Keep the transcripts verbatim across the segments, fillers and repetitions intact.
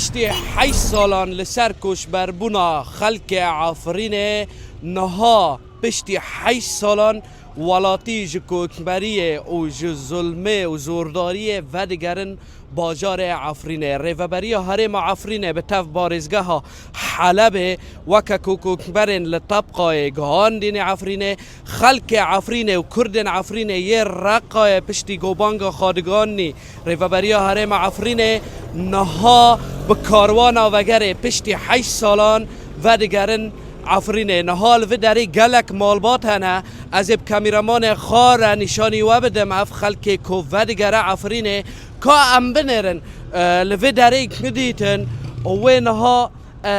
Piştî heşt salan li ser koçberbûna xelkê Efrînê, niha piştî heşt salan welatî ji koçberiyê û ji zulmê û zordariyê vedigerin bajarê Efrînê. Rêveberiya Herêma Efrînê bi tev parêzgeha Helebê, weke ku koçberên li Tebqayê gihandîne Efrînê, xelkê Efrînê û Kurdên Efrînê yê Reqayê piştî gobanga xwe diganî Rêveberiya Herêma Efrînê, niha bi karwana vegerê piştî heşt salan vedigerin Efrînê. Niha li vê derê gelek malbat hene. Ez ê bi kameramanê xwe re nîşanî we bidim, ev xelkê ku vedigere Efrînê, ka em binêrin, e, li vê derê bidîtin û wê niha, e,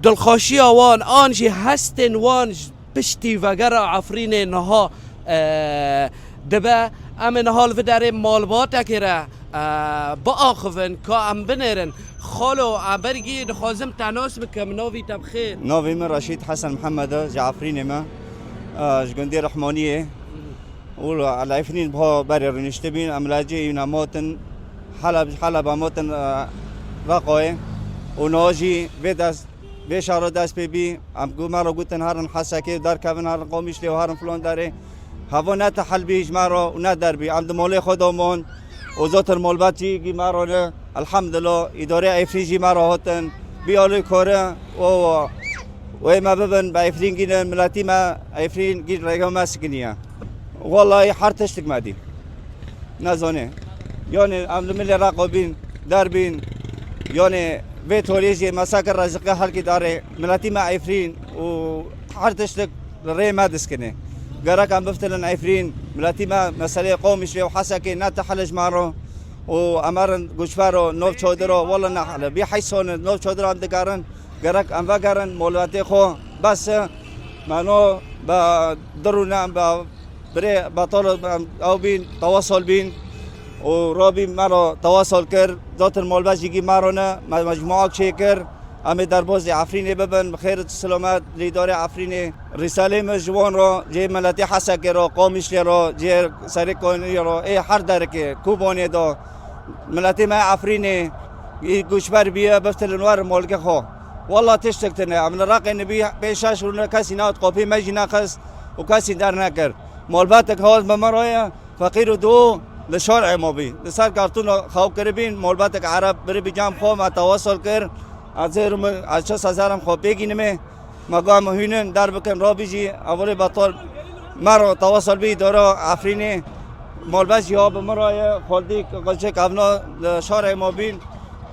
dilxweşiya wan an jî hestên wan piştî vegera Efrînê niha, e, dibe. Em ê niha li vê derê malbatekê re, e, biaxivin, ka em binêrin. Xalo, e, bergî dixwazim te nas bikim, navî te bi xêr? Navê min Reşîd Hesen Mihemed e, ji Efrînê me, e, ji gundê Rihmaniyê. Û li Efrîn biha berê rûniştibîn, em li cihê wî ne matin, Heleb, ji Heleba matin, e, Reqayê. Û niha jî vê dest, vê şerê dest pê bî, em gu-, me re gotin herin Hesekê û derkevin herin Qamîşlê û herin filan derê. Heva ne tehil bî ji me re û ne derbî. Em di malê xwe de man û zotir malbetî gî me re ne. Elhamdulillah, îdarê Efrîn jî me re hatin. Bî alî kore û wê me bibin, bi Efrîn gînin, miletî me Efrîn gîn rêga me sikiniye. Wallahî her tiştik me dî. Nezanê. Yanî em li milê Reqo bîn, derbîn. Yanî vê tolê jî me sekir reziqê helkî darê. Miletî me Efrîn û her tiştik li rê me diskine. Gerek em biftilin Efrîn, miletî me meseleyê Qomîşlê û Hesekê ne tehil ji me re û em herin goçber û nov çadir û wele nehile. Bî heşt sal nov çadir em digerin. Gerek em vegerin, moletê xwe bes e. Me no be dirûne, be birê betal, em ew bîn, tewasal bîn û Rabî me re tewasal kir. Zaten malbet jî gî me re ne, me mecmua çêkir. Em ê derbazê Efrînê bibin, bi xêr û silamet li îdarê Efrînê. Rîsalê min ji wan re, cihê miletê Hesekê re, Qamîşlê re, cihê Serê Kaniyê re, ê her derekê, Kobanê de, miletê me Efrînê, ê goçber bîye, biftilin wer malkê xwe. Walla tiştek tune, em li Reqê nibî pênc şeş rûne kesî nehat qapî me jî nexist û kesî dernekir. Malbetek hat bi min re ye, feqîr û dû li şarê me bî. Li ser kartûna xew kiribîn, malbetek Ereb biribî cem xwe me tewasal kir. Ez ê rû min, ez çi sezerim xwe pêgînimê. Me got em hûnin derbikin, rabî jî, evolê betal me re tewasal bî, dora Efrînê. Malbet jî ha bi min re ye, xwaldî qilçik evna li şarê me bîn.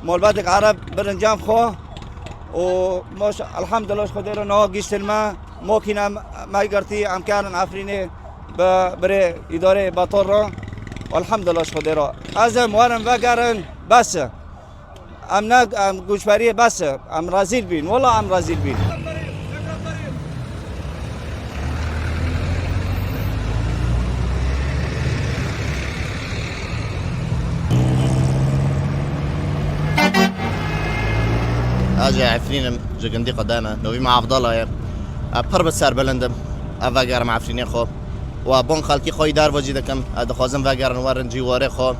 Malbetek Ereb birin cem xwe. Û maş, elhamdulillah, ji Xwedê re niha giştin me. Mokîne me girtî, em kerin Efrînê bi birê îdarê betal re. Elhamdulillah, ji Xwedê re. Ez em werin vegerin, bes e. Em ne, em goçberiyê bes e. Em rezîl bîn. Wela em rezîl bîn. Ez ji Efrîn im, ji gundî Qedeme. Novî me Evdala ye. Ez pir bi serbilind im. Ez vegerim Efrînê xwe. Û ez bang xelkî xwe yî derve jî dikim. Ez dixwazim vegerin werin cîwarê xwe.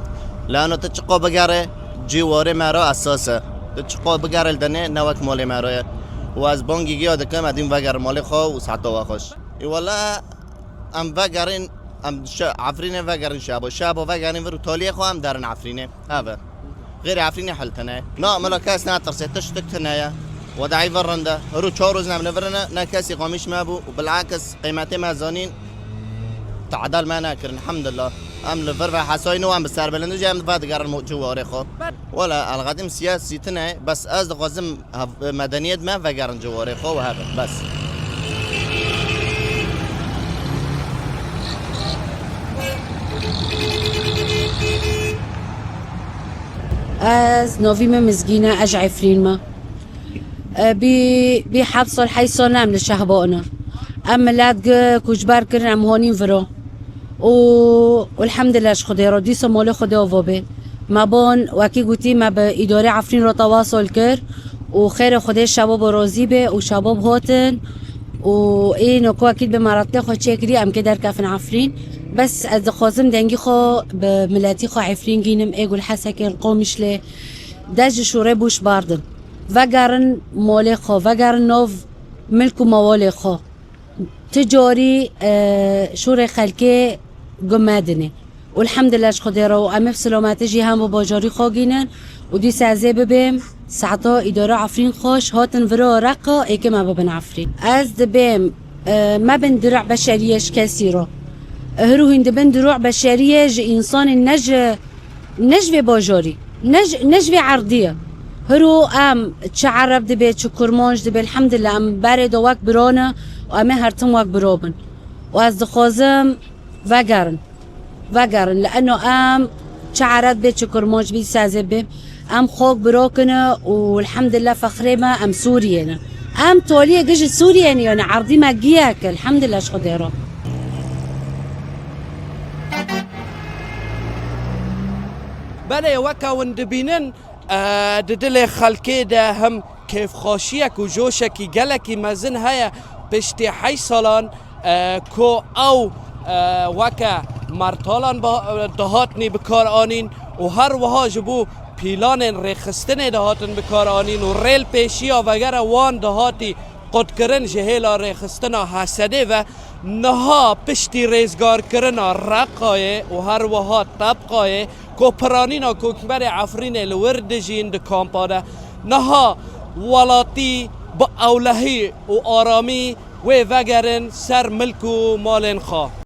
Lano tu çiqa bigere, cîwarê me re esas e. Tu çiqa bigere li dinê ne wek malê me re ye. Û ez bangî giya dikim, ez dîm vegerim malê xwe û seheta we xweş. Ê wele em vegerin, em şe-, Efrînê vegerin şebo. Şebo vegerin vir û taliyê xwe em derin Efrînê. Ev e. Xêrê Efrînê hel tine. Na, mela kes natirsê, tiştik tine ye. Wedayî vir rind e. Her û çar roz em li vir ne, ne kesî qamîş me bû û bilakis qîmetê me zanîn. Tadal me nekirin, elhamdulillah. Em li vir ve hesayî nû em bi serbilind jî em vedigerin mo-, ciwarê xwe. Wela, elqedim siyasî tine, bes ez dixwazim hev-, medeniyet me vegerin ciwarê xwe û hebin, bes. Ez, navî min Mizgîn e, ez ji Efrîn me. E, bî, bî heft sal, heşt sal ne em li Şehba ne. Em milet gi-, koçber kirin, em hanîn viro. Û, û elhamdulillah ji Xwedê re, dîsa malê Xwedê ava bê. Me ban, wekî gotî, me bi îdarê Efrîn re tewasal kir û xêrê Xwedê şebab razî bê û şebab hatin û ê noko wekî bi meretê xwe çêkirî, em kê derkefin Efrîn. Bes ez dixwazim dengî xwe bi miletî xwe Efrîn gînim, ê gul Hesekê, Qomîşlê. Dest ji şûrê bûş bardin. Vegerin malê xwe, vegerin nav milk û mewalê xwe. Ti carî, e, şûrê xelkê gum medinê. Û elhamdulillah ji Xwedê re û em ê bi silametî jî hem bi bajarî xwe gînin û dîsa ez ê bibêm saeta îdara Efrîn xweş hatin vira Reqa êkê me bibin Efrîn. Ez dibêm, e, mebin dirû beşeriyê ji kesî re. Hiru hîn dibin dirû beşeriyê ji însanên ne ji, ne ji vê bajarî, ne ji, ne ji vê erdî ye. Hiru em çi Ereb dibe, çi Kurmanc dibe, elhamdulillah em berê de wek bira ne û em ê her tim wek bira bin. Û ez dixwazim vegerin. Vegerin. Li eno em çi Ereb bê, çi Kurmanc bî, sezê bê. Em xwe wek bira kine û elhamdulillah fexrê me em Sûriyê ne. Em taliyê gi ji Sûriyê ne, yani erdî me giyek, elhamdulillah ji Xwedê re. Belê, weke hûn dibînin, e, di dilê xelkê de him kêfxweşiyek û coşekî gelekî mezin heye. Piştî heşt salan, e, ku ew, e, weke mertalan ba-, dihatnî bi kar anîn û her wiha ji bo pîlanên rêxistinê dihatin bi kar anîn û rê li pêşiya vegere wan dihatî qutkirin ji hêla rêxistina H S D ve. Niha piştî rêzgarkirina Reqayê û her wiha Tebqayê ku piranîna Kokberê Efrînê li wir dijîn di kampa de, niha welatî bi ewlehî û aramî wê vegerin ser milk û malên xwe.